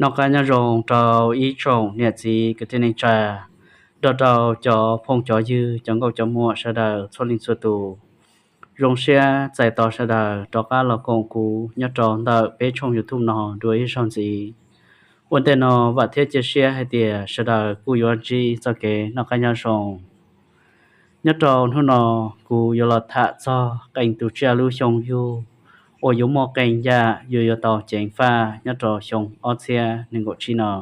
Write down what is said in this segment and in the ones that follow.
Noj qab nyob zoo rau ib tsoom niam txiv kwv tij neej tsa, nrog rau cov phooj cov ywg cov nkauj cov muam sawv daws txhua leej txhua tus. Zoo siab txais tos sawv daws rov qab los koom kuv nyob rau ntawm peb tshooj YouTube no dua ib zaug ntxiv. Ua ntej no vam thiab cia siab hais tias sawv daws kuj yuav ntsib txoj kev noj qab nyob zoo. Nyob rau hnub no kuv yuav los tham txog qee tus tsiaj lub xyoo yug uas yuav muaj qee yam yus yuav tau ceev faj nyob rau xyoo ob txhiab nees nkaum tsib no.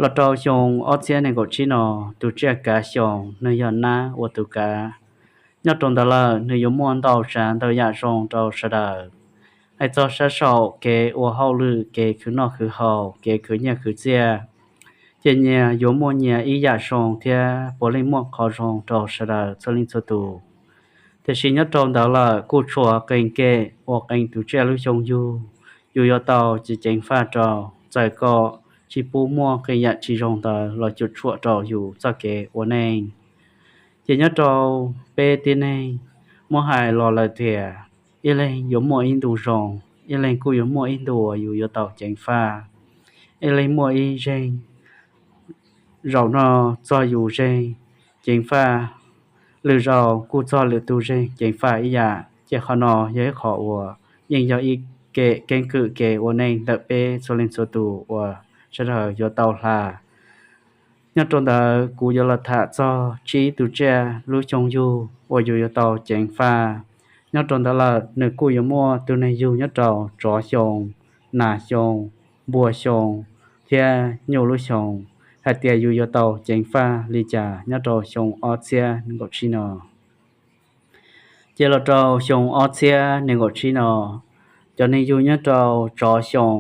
Los rau xyoo ob txhiab nees nkaum tsib no, tus tsiaj kav xyoo nws yog nab ua tus kav. Nyob rau ntawd lawm nws yuav muaj ntau tsav ntau yam zoo rau sawv daws. Hais txog sab saum kev ua hauj lwm, kev khwv noj khwv haus, kev khwv nyiaj khwv txiaj, ces nyias yuav muaj nyias ib yam zoo thiab puav leej muaj qhov zoo rau sawv daws txhua leej txhua tus. Tiam sis nyob rau ntawd lawm kuj tshuav qee kem uas qee tus tsiaj lub xyoo yug yus yuav tau ceev faj rau, txawm kom tsis pub muaj qee yam tsis zoo ntawd los cuam tshuam rau yus txoj kev ua neej. Ces nyob rau peb tib neeg muab hais los lawm tias ib leeg yuav muaj ib ntu zoo, ib leeg kuj yuav muaj ib ntu uas yus yuav tau ceev faj. Ib leeg muaj ib zeeg, zaum no txog yus zeeg ceev faj, lwm zaus kuj txog lwm tus zeeg ceev faj ib yam. Ces qhov no yog ib qhov uas yeej yog ib kem keeb kwm kev ua neej ntawm peb txhua leej txhua tus uas sawv daws yuav tau hla. Nyob rau ntawd kuv yuav los tham txog tsib tus tsiaj lub xyoo yug uas yus yuav tau ceev faj. Nyob rau ntawd lawm nws kuj yuav muaj tus neeg yug nyob rau tsov xyoo, nas xyoo, npua xyoo thiab nyuj lub xyoo, hais tias yus yuav tau ceev faj li cas nyob rau xyoo ob txhiab nees nkaum tsib no. Ces los rau xyoo ob txhiab nees nkaum tsib no, cov neeg yug nyob rau tsov xyoo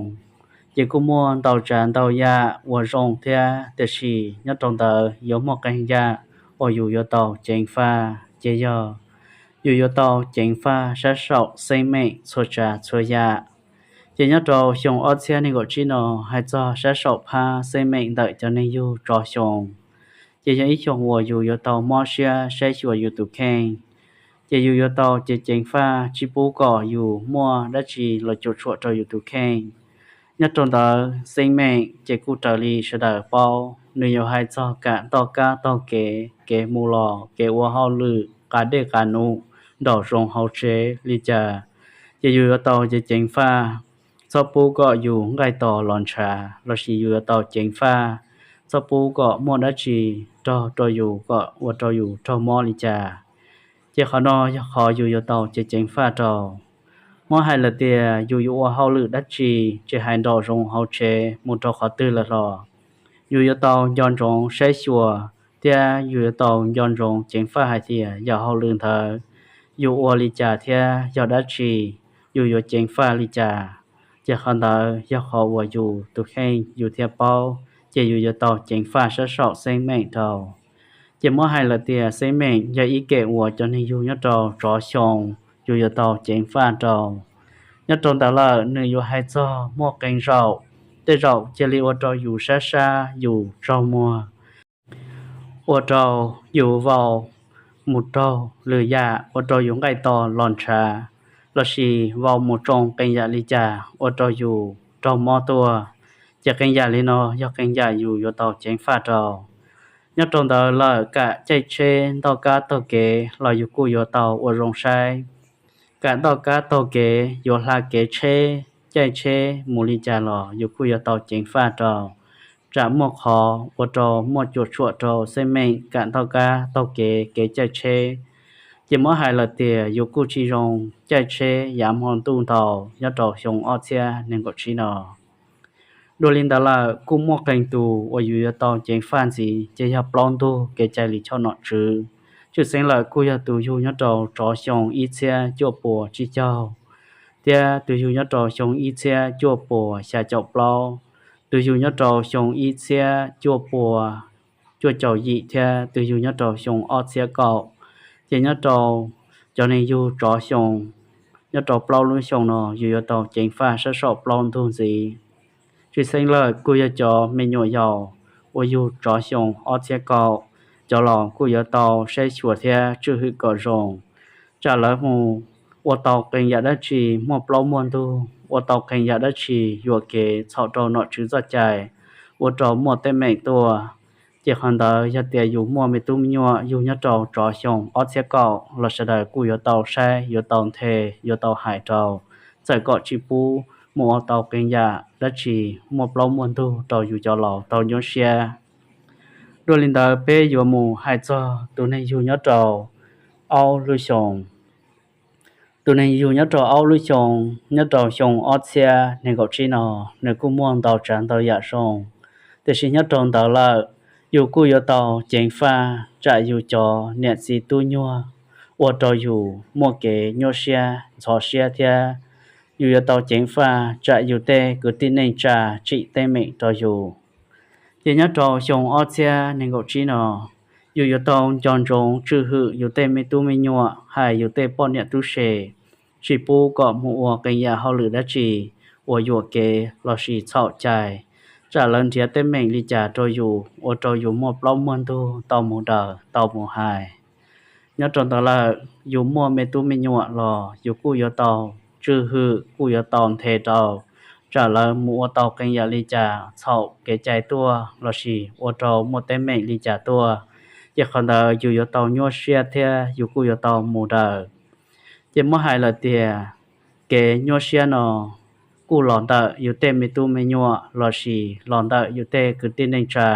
ces kuj muaj ntau tsav ntau yam uas zoo thiab, tiam sis nyob rau ntawd yuav muaj qee yam uas yus yuav tau ceev faj, ces yog yus yuav tau ceev faj sab saum xeeb meem txhua tsav txhua yam. Ces nyob rau xyoo ob txhiab nees nkaum tsib no, hais txog sab saum phab xeeb meem ntawm cov neeg yug tsov xyoo, ces yog ib xyoo uas yus yuav tau mob siab saib xyuas yus tus kheej. Ces yus yuav tau ceev ceev faj tsis pub kom yus muaj dab tsi los cuam tshuam rau yus tus kheej. Nyob rau ntawd xeeb meem ces kuj raws li sawv daws paub, nws yuav hais txog kam ntoj kab taug kev, kev mus los, kev ua hauj lwm, qav dej qav num, nraum zoov hauv tsev li cas, ces yus yuav tau ceev ceev faj, txhob pub kom yus nqaij tos los ntshav, lossis yus yuav tau ceev faj, txhob pub kom muaj dab tsi rog rau yus kom ua rau yus raug mob li cas. Ces qhov no yog qhov yus yuav tau ceev ceev faj rau. Muab hais lawm tias yus yuav ua hauj lwm dab tsi, tsis hais nraum zoov hauv tsev mus rau qhov twg lawm los, yus yuav tau nco ntsoov saib xyuas, thiab yus yuav tau nco ntsoov ceev faj hais tias yam hauj lwm ntawd yus ua li cas thiab yog dab tsi, yus yuav ceev faj li cas. Ces qhov ntawd yog qhov uas yus tus kheej yus thiaj paub, ces yus yuav tau ceev faj sab saum xeeb meem rau. Ces muab hais lawm tias xeeb meem yog ib kem uas cov neeg yug nyob rau tsov xyoo yus yuav tau ceev faj rau. Nyob rau ntawd lawm nws yuav hais txog muaj qee zaum, tej zaum cia li ua rau yus sab sab yus tsaug muag, ua rau yus vau mus raug lwm yam, ua rau yus nqaij tos los ntshav, lossis vau mus tsoo qee yam li cas ua rau yus raug mob tuaj. Ces qee yam li no yog qee yam yus yuav tau ceev faj rau. Nyob rau ntawd lawm kam caij tsheb ntoj kab taug kev los yus kuj yuav tau ua zoo saib. Kam ntoj kab taug kev yuav hla kev tsheb, caij tsheb mus li cas los yus kuj yuav tau ceev faj rau. Tsam muaj qhov ua rau muaj cuam tshuam rau xeeb meem kam ntoj kab taug kev, kev caij tsheb. Ces muab hais lawm tias yus kuj tsis zoo caij tsheb yav hmo ntuj ntau nyob rau xyoo ob txhiab nees nkaum tsib no. Dua li ntawd lawm kuj muaj qee tus uas yus yuav tau ceev faj ntxiv, ces yog plaub ntug kev cai li choj nom tswv. Tshwj xeeb lawm kuj yog tus yug nyob rau tsov xyoo ib txhiab cuaj puas tsib caug, thiab tus yug nyob rau xyoo ib txhiab cuaj puas xya caum plaub, tus yug nyob rau xyoo ib txhiab cuaj puas cuaj caum yim thiab tus yug nyob rau xyoo ob txhiab kaum. Ces nyob rau cov neeg yug tsov xyoo nyob rau plaub lub xyoo no yus yuav tau ceev faj sab saum plaub ntug ntxiv. Tshwj xeeb lawm kuj yog cov me nyuam yaus uas yug tsov xyoo ob txhiab kaum, cov los kuj yuav tau saib xyuas thiab tswj hwm kom zoo, tsam lawv mus ua tau qee yam dab tsi, muaj plaub muaj ntug ua tau qee yam dab tsi yuam kev txhaum rau nom tswv txoj cai, ua rau muaj teeb meem tuaj. Ces qhov ntawd yog tias yus muaj me tub me nyuam yug nyob rau tsov xyoo ob txhiab kaum los sawv daws kuj yuav tau saib, yuav tau nthe, yuav tau hais rau, txawm kom tsis pub mus ua tau qee yam dab tsi muaj plaub muaj ntug rau yus cov laus tau nyuaj siab. Dua li ntawd peb yuav mus hais txog tus neeg yug nyob rau aub lub xyoo. Tus neeg yug nyob rau aub lub xyoo, nyob rau xyoo ob txhiab nees nkaum tsib no, nws kuj muaj ntau tsav ntau yam zoo. Tiam sis nyob rau ntawd lawm, yus kuj yuav tau ceev faj tsam yus cov niam txiv tub nyuag, ua rau yus muaj kev nyuaj siab ntxhov siab thiab. Yus yuav tau ceev faj tsam yus tej kwv tij neej tsa tsim teeb meem rau yus. Ces nyob rau xyoo ob txhiab nees nkaum tsib no, yus yuav tau nco ntsoov tswj hwm yus tej me tub me nyuam hais yus tej poj niam tub se, tsis pub kom mus ua qee yam hauj lwm dab tsi uas yuam kev lossis txhaum cai, tsam lawv nrhiav teeb meem li cas rau yus ua rau yus muaj plaub muaj ntug tau mus daws tau mus hais. Nyob rau ntawd lawm, yus muaj me tub me nyuam los yus kuj yuav tau tswj hwm, kuj yuav tau nthe rau, tsam lawv mus ua tau qee yam li cas txhaum kev cai tuaj lossis ua rau muaj teeb meem li cas tuaj, ces qhov ntawd yus yuav tau nyuaj siab thiab yus kuj yuav tau mus daws. Ces muab hais lawm tias, kev nyuaj siab no kuj los ntawm yus tej me tub me nyuam lossis los ntawm yus tej kwv tij neej tsa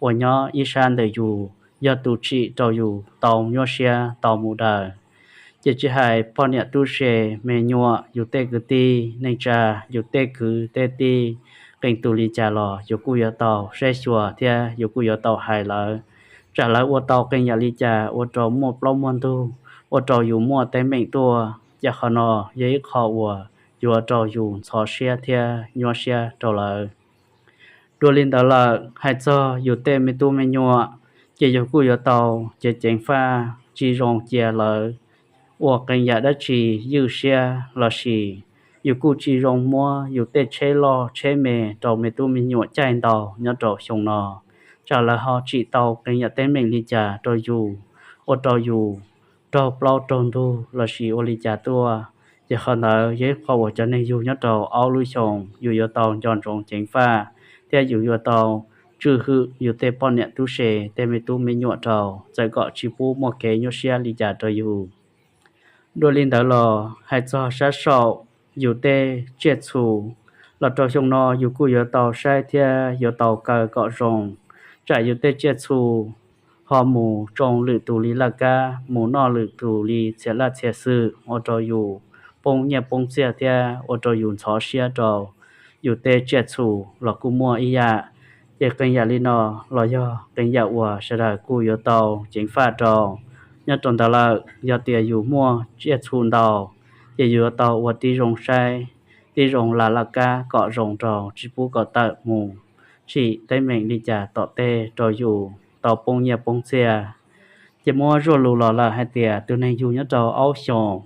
uas nyob ib sab ntawm yus yog tus tsim rau yus tau nyuaj siab tau mus daws. Ces tsis hais poj niam tub se, me nyuam, yus tej kwv tij neej tsa, yus tej kwv tej tij, qee tus li cas los yus kuj yuav tau saib xyuas thiab yus kuj yuav tau hais lawv, tsam lawv ua tau qee yam li cas ua rau muaj plaub muaj ntug, ua rau yus muaj teeb meem tuaj, ces qhov no yog ib qho uas yuav rau yus ntxhov siab thiab nyuaj siab rau lawv. Dua li ntawd lawm, hais txog yus tej me tub me nyuam, ces yus kuj yuav tau ceev ceev faj tsis zoo cia lawv ua qee yam dab tsi ywj siab lossis yus kuj tsis zoo muab yus tej tsheb loj tsheb me rau me tub me nyuam caij ntau nyob rau xyoo no, tsam lawv ho tsim tau qee yam teeb meem li cas rau yus, ua rau yus raug plaub raug ntug lossis ua li cas tuaj. Ces qhov ntawd yog ib qho uas cov neeg yug nyob rau aub lub xyoo yus yuav tau nco ntsoov ceev faj, thiab yus yuav tau tswj hwm yus tej poj niam tub se, tej me tub me nyuam rau, txawm kom tsis pub muaj kev nyuaj siab li cas rau yus. Dua li ntawd los hais txog sab saum yus tej tsiaj txhu, los rau xyoo no yus kuj yuav tau saib thiab yuav tau kaw kom zoo, tsam yus tej tsiaj txhu ho mus tsoo lwm tus li laj kab, mus noj lwm tus li txhia laj txhia xwm, ua rau yus poob nyiaj poob txiaj thiab ua rau yus ntxhov siab rau yus tej tsiaj txhu los kuj muaj ib yam. Ces qee yam li no los yog qee yam uas sawv daws kuj yuav tau ceev faj rau. Nyob rau ntawd lawm, yog tias yus muaj tsiaj txhu ntau, ces yus yuav tau ua tib zoo saib, tib zoo la laj kab kom zoo rau, tsis pub kom tawm mus tsim teeb meem li cas tom tej rau yus tau poob nyiaj poob txiaj. Ces muab zuaj lus los lawm hais tias tus neeg yug nyob rau aub xyoos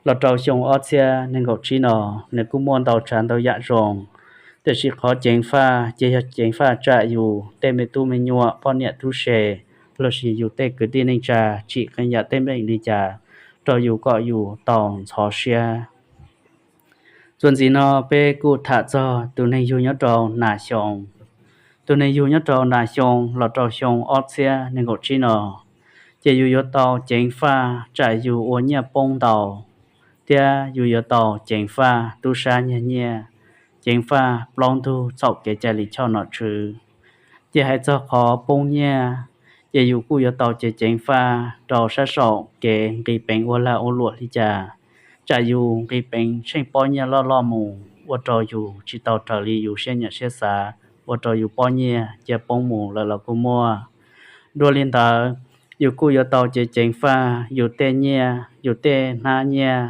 los rau xyoo ob txhiab nees nkaum tsib no, nws kuj muaj ntau tsav ntau yam zoo. Tiam sis qhov ceev faj ces yog ceev faj tsam yus tej me tub me nyuam, poj niam tub se lossis yus tej kwv tij neej tsa tsim qee yam teeb meem li cas rau yus kom yus tau ntxhov siab. Txuas ntxiv no peb kuj tham txog tus neeg yug nyob rau nas xyoo. Tus neeg yug nyob rau nas xyoo los rau xyoo ob txhiab nees nkaum tsib no, ces yus yuav tau ceev faj tsam yus ua nyiaj poob ntau, thiab yus yuav tau ceev faj tub sab nyiag nyiaj, ceev faj plaub ntug txhaum kev cai li choj nom tswv. Ces hais txog qhov poob nyiaj, ces yus kuj yuav tau ceev ceev faj rau sab saum kev nqis peev ua lag ua luam li cas, tsam yus nqis peev tsheej pob nyiaj loj loj mus ua rau yus tsis tau raws li yus siab nyiam siab xav, ua rau yus pob nyiaj cia poob mus lawm los kuj muaj. Dua li ntawd, yus kuj yuav tau ceev ceev faj yus tej nyiaj, yus tej hnab nyiaj.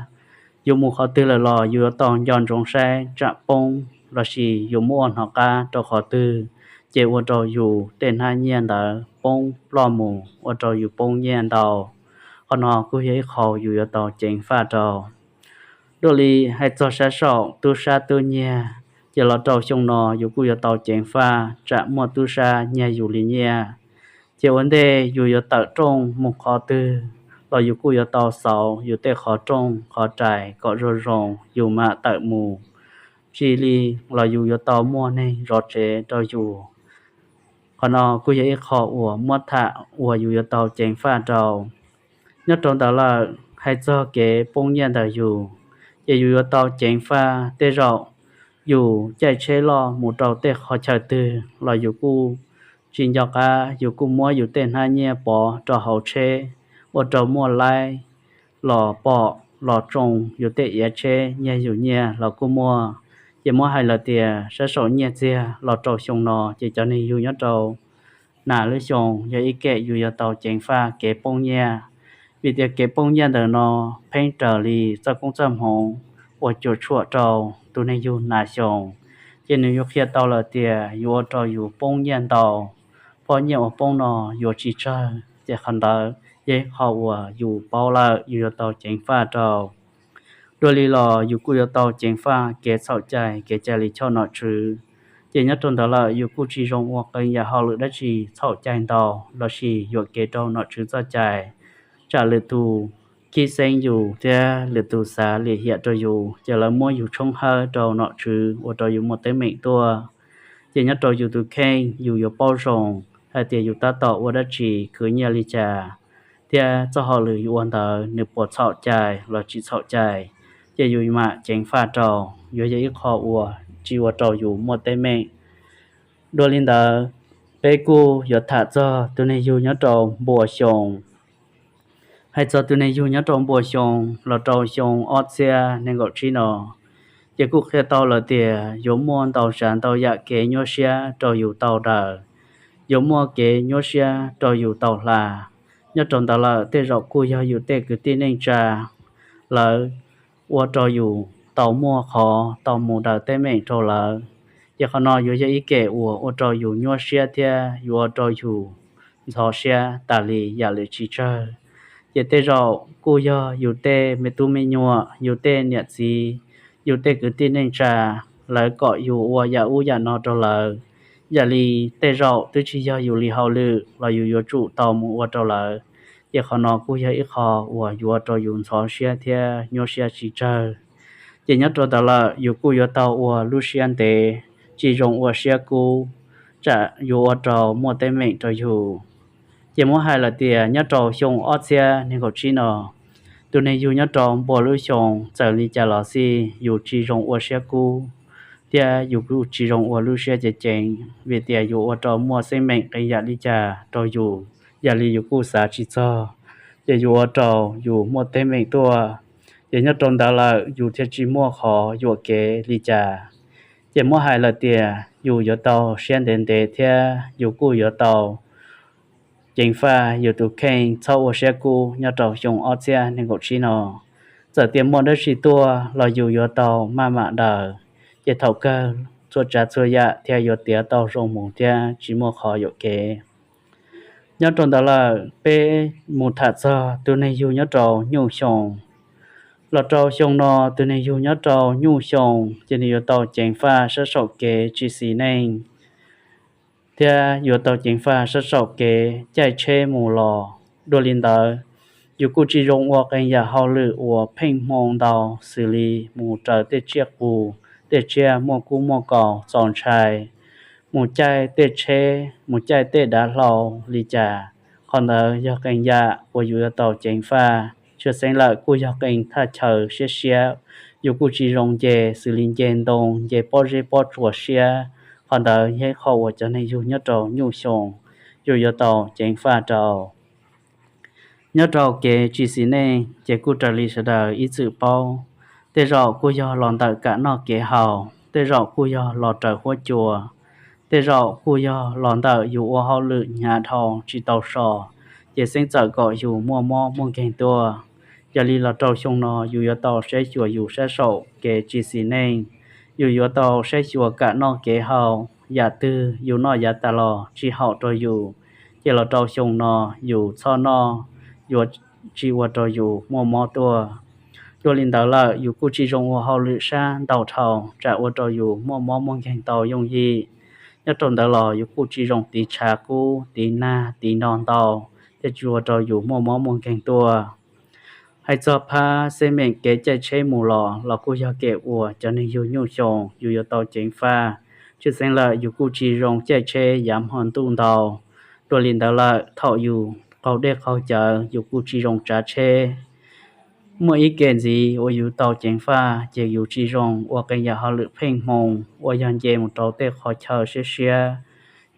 Yus mus qhov twg lawm los yus yuav tau nco ntsoov saib tsam poob lossis yus muab ua hnov qab rau qhov twg, ces ua rau yus tej hnab nyiaj ntawd poob ploj mus ua rau yus poob nyiaj ntau. Qhov no kuj yog ib qho yus yuav tau ceev faj rau. Dua li hais txog sab saum tub sab tub nyiag, ces los rau xyoo no yus kuj yuav tau ceev faj tsam muaj tub sab nyiag yus li nyiaj. Ces ua ntej yus yuav tawm rooj mus qhov twg, los yus kuj yuav tau xauv yus tej qhov rooj qhov rais kom zoo zoo yus mam tawm mus. Tsis li los yus yuav tau muaj neeg zov tsev rau yus. Qhov no kuj yog ib qho uas muab tham uas yus yuav tau ceev faj rau. Nyob rau ntawd lawm, hais txog kev poob nyiaj ntawm yus, ces yus yuav tau ceev faj. Tej zaum yus caij tsheb loj mus rau tej qhov chaw twg los yus kuj tsis nco qab, yus kuj muab yus tej hnab nyiaj pov rau hauv tsheb, ua rau muaj laib los pom los tsoo yus tej iav tsheb nyiag yus nyiaj los kuj muaj. Ces muab hais lawm tias sab saum nyiaj txiag los rau xyoo no ces cov neeg yug nyob rau nas lub xyoo yog ib kem yus yuav tau ceev faj kev poob nyiaj. Vim tias kev poob nyiaj ntawm no pheej raws li txoj koob txoj hmoov uas cuam tshuam rau tus neeg yug nas xyoo, ces nws yuav qhia tau lawm tias yuav ua rau yus poob nyiaj ntau, pob nyiaj uas poob no yuav tsis tsawg. Ces qhov ntawd yog ib qho uas yus paub lawm yus yuav tau ceev faj rau. Dua li los yus kuj yuav tau ceev faj kev txhaum cai, kev cai li choj nom tswv. Ces nyob rau ntawd lawm yus kuj tsis zoo ua qee yam hauj lwm dab tsi txhaum cai ntau lossis yuam kev rau nom tswv txoj cai, tsam lwm tus khib xeeb yus thiab lwm tus xav lim hiam rau yus ces lawv muab yus tshoob hawb rau nom tswv ua rau yus muaj teeb meem tuaj. Ces nyob rau yus tus kheej yus yuav paub zoo hais tias yus tab tom ua dab tsi, khwv nyiaj li cas, thiab txoj hauj lwm yus ua ntawd nws puas txhaum cai los tsis txhaum cai, ces yus mam ceev faj rau, yuav yog ib qho uas tsis ua rau yus muaj teeb meem. Dua li ntawd, peb kuj yuav tham txog tus neeg yug nyob rau npua xyoo. Hais txog tus neeg yug nyob rau npua xyoo los rau xyoo ob txhiab nees nkaum tsib no, ces kuj qhia tau lawm tias yuav muaj ntau tsav ntau yam kev nyuaj siab rau yus tau daws, yuav muaj kev nyuaj siab rau yus tau hla. Nyob rau ntawd lawm tej zaum kuj yog yus tej kwv tij neej tsa, lawv ua rau yus tau muaj qhov tau mus daws teeb meem rau lawv. Ces qhov no yuav yog ib kem uas ua rau yus nyuaj siab thiab yuav ua rau yus ntxhov siab tas li yam li tsis tsawg. Ces tej zaum kuj yog yus tej me tub me nyuam, yus tej niam txiv, yus tej kwv tij neej tsa, lawv kom yus ua yam ub yam no rau lawv, yam li tej zaum twb tsis yog yus li hauj lwm los yus yuav tsum tau mus ua rau lawv. Ces qhov no kuj yog ib qho uas yuav ua rau yus ntxhov siab thiab nyuaj siab tsis tsawg. Ces nyob rau ntawd lawm yus kuj yuav tau ua lub siab ntev, tsis zoo ua siab kub, tsam yuav ua rau muaj teeb meem rau yus. Ces muab hais lawm tias nyob rau xyoo ob txhiab nees nkaum tsib no, tus neeg yug nyob rau npua lub xyoo txawm li cas los xij yus tsis zoo ua siab kub, thiab yus kuj tsis zoo ua lub siab ceev ceev vim tias yuav ua rau muaj xeeb meem qee yam li cas rau yus, yam li yus kuj xav tsis txog, ces yuav ua rau yus muaj teeb meem tuaj. Ces nyob rau ntawd lawm yus thiaj tsis muaj qhov yuam kev li cas. Ces muab hais lawm tias yus yuav tau siab ntev ntev thiab yus kuj yuav tau ceev faj yus tus kheej txhob ua siab kub nyob rau xyoo ob txhiab nees nkaum tsib no. Txawm tias muaj dab tsi tuaj los yus yuav tau maj mam daws, ces thaum kawg txhua tsav txhua yam thiaj yuav tiav tau zoo mus thiab tsis muaj qhov yuam kev. Nyob rau ntawd lawm peb mus tham txog tus neeg yug nyob rau nyuj xyoo. Los rau xyoo no tus neeg yug nyob rau nyuj xyoo ces nws yuav tau ceev faj sab saum kev tsis xis neej, thiab yuav tau ceev faj sab saum kev caij tsheb mus los. Dua li ntawd, yus kuj tsis zoo ua qee yam hauj lwm uas pheej hmoo ntau xws li mus raws tej tsiaj qus, tej tsiaj muaj kub muaj kaus txaus ntshai, mus caij tej tsheb, mus caij tej dav hlau li cas. Qhov ntawd yog qee yam uas yus yuav tau ceev faj. Tshwj xeeb lawm kuj yog qee thaj chaw siab siab, yus kuj tsis zoo nce xws li nce ntoo, nce pob zeb pob tsuas siab. Qhov ntawd yog ib qho uas cov neeg yug nyob rau nyuj xyoo yus yuav tau ceev faj rau. Nyob rau kev tsis xis neej ces kuj raws li sawv daws ib txwm paub, tej zaum kuj yog los ntawm kam noj kev haus, tej zaum kuj yog los raws huab cua, tej zaum kuj yog los ntawm yus ua hauj lwm hnyav dhau tsis tau so, ces xeeb txawm kom yus muaj mob muaj nkeeg tuaj. Yog li los rau xyoo no yus yuav tau saib xyuas yus sab saum kev tsis xis neej, yus yuav tau saib xyuas kam noj kev haus, yam twg yus noj yav tas los tsis haum rau yus, ces los rau xyoo no yus txhob noj, yuav tsis ua rau yus muaj mob tuaj. Dua li ntawd lawm yus kuj tsis zoo ua hauj lwm sab ntau dhau tsam ua rau yus muaj mob muaj nkeeg tau yooj yim. Nyob rau ntawd los yus kuj tsis zoo tiv tshav kub, tiv nag tiv no ntau, thiaj tsis ua rau yus muaj mob muaj nkeeg tuaj. Hais txog phab xeb meem kev caij tsheb mus los los kuj yog kev uas cov neeg yug nyuj xyoo yus yuav tau ceev faj. Tshwj xeeb lawm yus kuj tsis zoo caij tsheb yav hmo ntuj ntau. Dua li ntawd lawm thaum yus qaug dej qaug cawv yus kuj tsis zoo tsav tsheb. Muaj ib ke ntxiv uas yus tau ceev faj ces yus tsis zoo ua qee yam hauj lwm pheej hmoo uas yog nce mus rau tej qhov chaw siab siab,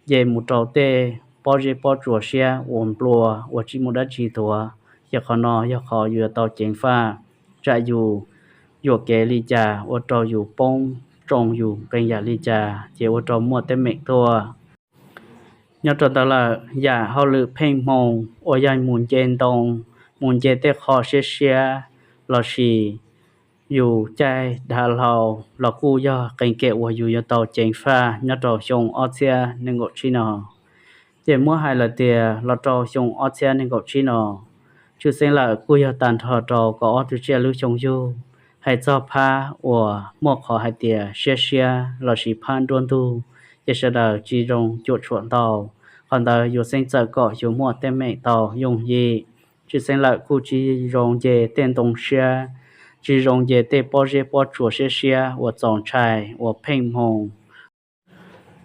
nce mus rau tej pob zeb pob tsuas siab uas nplua uas tsis muaj dab tsi tuav, ces qhov no yog qhov yus yuav tau ceev faj. Tsam yus yuam kev li cas ua rau yus poob tsoo yus qee yam li cas ces ua rau muaj teeb meem tuaj. Nyob rau ntawd lawm yam hauj lwm pheej hmoo uas yog mus nce ntoo, mus nce tej qho siab siab lossis yus caij dav hlau los kuj yog qee ke uas yus yuav tau ceev faj nyob rau xyoo ob txhiab nees nkaum tsib no. Ces muab hais lawm tias los rau xyoo ob txhiab nees nkaum tsib no, tshwj xeeb lawm kuj yog tag nrho rau kaum ob tug tsiaj lub xyoo yug. Hais txog phab uas muaj qhov hais tias siab siab lossis phab nruab ntug, ces sawv daws tsis zoo cuam tshuam ntau. Qhov ntawd yuav xeeb txawm kom yus muaj teeb meem tau yooj yim. Tshwj xeeb lawm kuj tsis zoo nce tej ntoo siab, tsis zoo nce tej pob zeb pob tsuas siab siab uas txaus ntshai uas pheej hmoo.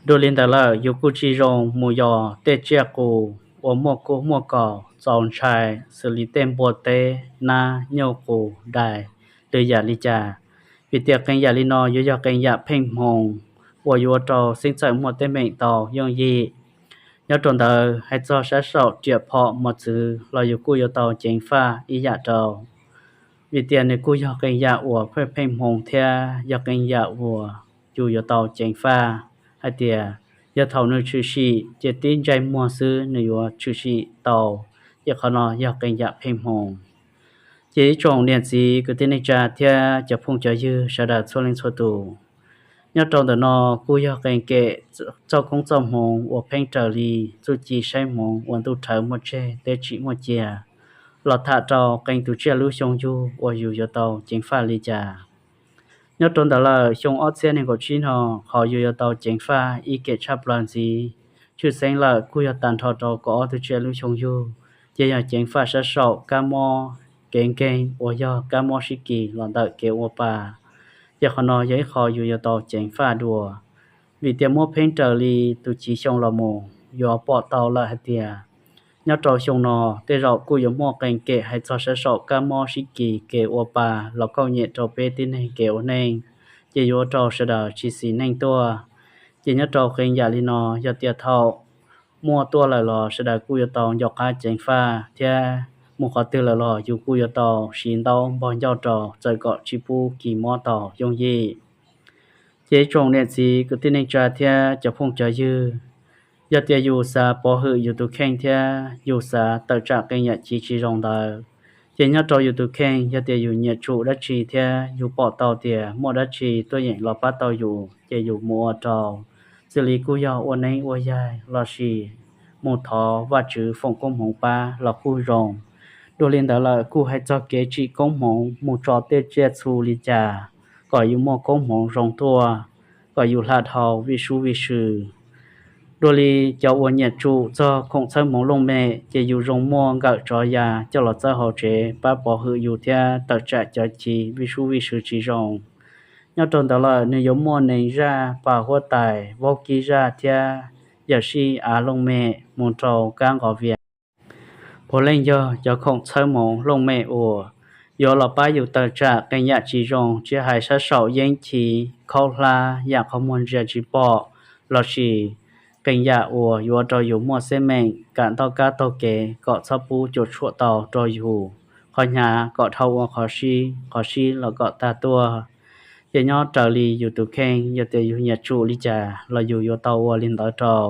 Dua li ntawd lawm yus kuj tsis zoo mus yos tej tsiaj qus uas muaj kub muaj kaus txaus ntshai xws li tej npua teb, nab, nyuj qus, dais, lwm yam li cas, vim tias qee yam li no yuav yog qee yam pheej hmoo uas yuav ua rau xeeb txawm muaj teeb meem tau yooj yim. Nyob rau ntawd hais txog sab saum riam phom mos txwv los yus kuj yuav tau ceev faj ib yam rau, vim tias nws kuj yog qee yam uas pheej pheej hmoo thiab yog qee yam uas yus yuav tau ceev faj hais tias yog thaum nws tshwm sim ces tib ntsais muag xwb nws yuav tshwm sim tau, ces qhov no yog qee yam pheej hmoo. Ces ib tsoom niam txiv kwv tij neej tsa thiab cov phooj cov ywg sawv daws txhua leej txhua tus, nyob rau ntawm no kuj yog qee kem txoj koob txoj hmoov uas pheej raws li txuj ci saib hmoov uas ntuj rhawv muaj tseg teb tsim muaj cia, los tham rau qee tus tsiaj lub xyoo yug uas yus yuav tau ceev faj li cas. Nyob rau ntawd lawm xyoo ob txhiab nees nkaum tsib no, qhov yus yuav tau ceev faj ib kem tshaj plaws ntxiv, tshwj xeeb lawm kuj yog tag nrho rau kaum ob tug tsiaj lub xyoo yug, ces yog ceev faj sab saum kab mob kev nkeeg uas yog kab mob sib kis los ntawm kev ua pa. Ces qhov no yog ib qho yus yuav tau ceev faj dua, vim tias muab pheeb raws li tus chiv xyoo los mus yuav pom tau lawm hais tias nyob rau xyoo no tej zaum kuj yuav muaj qee kem hais txog sab saum kab mob sib kis kev ua pa los kauj nyem rau peb tib neeg kev ua neej, ces yuav ua rau sawv daws tsis xis neej tuaj. Ces nyob rau qee yam li no yog tias thaum muaj tuaj lawm los sawv daws kuj yuav tau nco qab ceev faj thiab mus qhov twg lawm los yus kuj yuav tau siv ntaub npog ncauj rau txawm kom tsis pub kis mob tau yooj yim. Ces ib tsoom niam txiv kwv tij neej tsa thiab cov phooj cov ywg, yog tias yus xav pov hwm yus tus kheej thiab yus xav tawm tsam qee yam civ tsis zoo ntawd, ces nyob rau yus tus kheej yog tias yus nyiam tsum dab tsi thiab yus pom tau tias muaj dab tsi tuaj yeem los pab tau yus ces yus mus ua rau, xws li kuj yog ua neeb ua yaig lossis mus thov Vajtswv foom koob hmoov pab los kuj zoo. Dua li ntawd lawm kuj hais txog kev tsim koob hmoov mus tso tej tsiaj txhu li cas kom yus muaj koob hmoov zoo tuaj, kom yus hla dhau vij sub vij sw. Dua li cov uas nyiam tsum txog khoom txhawb hmoov looj mem ces yus zoo muaj nkawm tsov ya coj los txawb hauv tsev pab pov hwm yus thiab tawm tsam cov ci vij sub vij sw tsis zoo. Nyob rau ntawd lawm nws yuav muaj nees zaj, pas huab tais, vaub kib zaj thiab yawm sij av looj mem mus rau kab nqos vias. Puav leej yog cov khoom txhawb hmoov looj mem uas yuav los pab yus tawm tsam qee yam tsis zoo, tsis hais sab saum yeeb chiv, khaub hlab, yam qhov muag ntsia tsis pom, lossis qee yam uas yuav ua rau yus muaj xeb meem kam ntaug kab taug kev kom txhob pub cuam tshuam tau rau yus, qhov hnyav kom dhau ua qhov sib, qhov sib los kom tag tuaj. Ces nyob raws li yus tus kheej, yog tias yus nyiam tsum li cas los yus yuav tau ua li ntawd rau.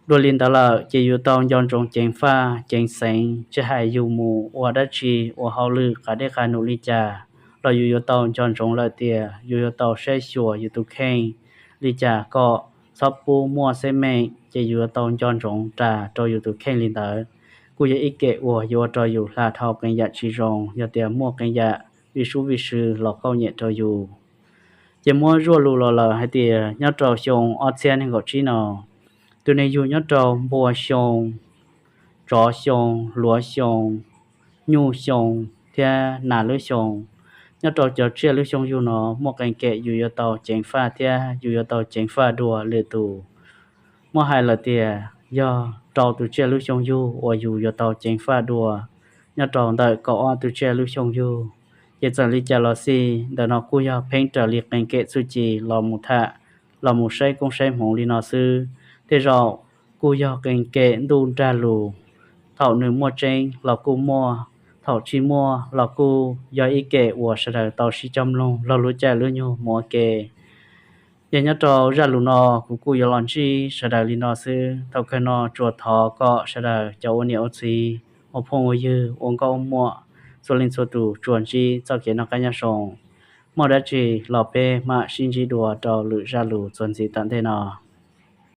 Dua li ntawd lawm ces yus tau nco ntsoov ceev faj ceev xeev, tsis hais yus mus ua dab tsi, ua hauj lwm qas dej qas num li cas los yus yuav tau nco ntsoov lawm tias yus yuav tau saib xyuas yus tus kheej li cas kom txhob pub muaj xeb meem, ces yus yuav tau nco ntsoov ras rau yus tus kheej li ntawd. Kuj yog ib kem uas yuav ua rau yus hla dhau qee yam tsis zoo yog tias muaj qee yam vij sub vij sw los kauj nyem rau yus. Ces muab zuaj lus los lawm hais tias nyob rau xyoo ob txhiab nees nkaum tsib no, tus neeg yug nyob rau npua xyoo, tsov xyoo, hluav xyoo, nyuj xyoo, thiab nas lub xyoo. Nyob rau cov tsiaj lub xyoo yug no muaj qee kem yus yuav tau ceev faj thiab yus yuav tau ceev faj dua lwm tus. Muab hais lawm tias yog rau tus tsiaj lub xyoo yug uas yus yuav tau ceev faj dua nyob rau ntawm kaum ob tus tsiaj lub xyoo yug, ces txawm li cas los xij ntawm no kuj yog pheej raws li qee kem txuj ci los mus tham, los mus saib koob saib hmoov li no xwb. Tej zaum kuj yog qee kem ntuj nrag lus, thaum nws muaj tseeb los kuj muaj, thaum tsis muaj los kuj yog ib kem uas sawv daws tau sib coj mloog laug lub caij lub nyoog mus ua ke. Yog nyob rau zaj lus no kuv kuj yuav los ntsib sawv daws li no xwb. Thaum kawg no tsuas thov kom sawv daws cov ua niam ua txiv, ua phooj ua ywg, ua nkauj ua muam, txhua leej txhua tus tsuas ntsib txoj kev noj qab nyob zoo. Muaj dab tsi los peb mam sib ntsib dua rau lwm zaj lus txuas ntxiv tom ntej no.